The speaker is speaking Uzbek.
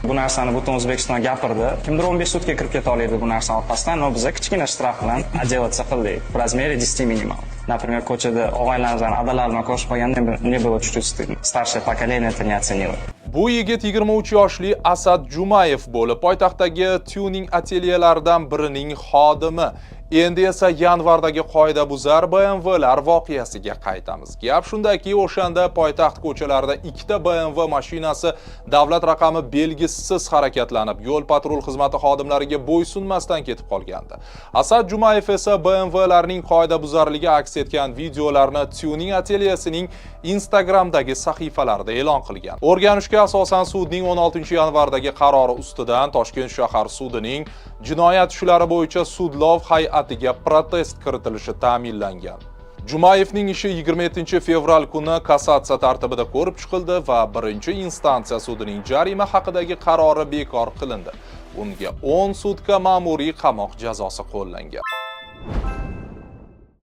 Bu narsani butun O'zbekiston gapirdi. Kimdir 15 sutka kirib keta oladi bu narsani orqasidan, но biza kichkina shtraf bilan отделаться qildik в размере 10 минимал. Например, ko'chada og'aynilarimiz, adalar bilan ko'rishib qolganda, мне было чуть-чуть стыдно. Старшее поколение это не оценило. Bu yigit 23 yoshli Asad Jumayev bo'lib, poytaxtdagi tuning atelyelaridan birining xodimi. Endi esa yanvardagi qoidabuzar BMWlar voqeasiga qaytamiz. Gap shundaki, o'shanda poytaxt ko'chalarida ikkita BMW mashinasi davlat raqami belgisisiz harakatlanib, yo'l patrul xizmati xodimlariga bo'ysunmasdan ketib qolgandi. Asad Jumayev esa BMWlarning qoidabuzarligi aks etgan videolarni tuning atelyesining Instagramdagi sahifalarida e'lon qilgan. O'rganishga asosan sudning 16 yanvardagi qarori ustidan Toshkent shahar sudining jinoyat ishlari bo'yicha sudlov hay'atiga protest kiritilishi ta'minlangan. Jumayevning ishi 27 fevral kuni kassatsiya tartibida ko'rib chiqildi va birinchi instansiya sudining jarima haqidagi qarori bekor qilindi. Unga 10 sutka ma'muriy qamoq jazosi qo'llangan.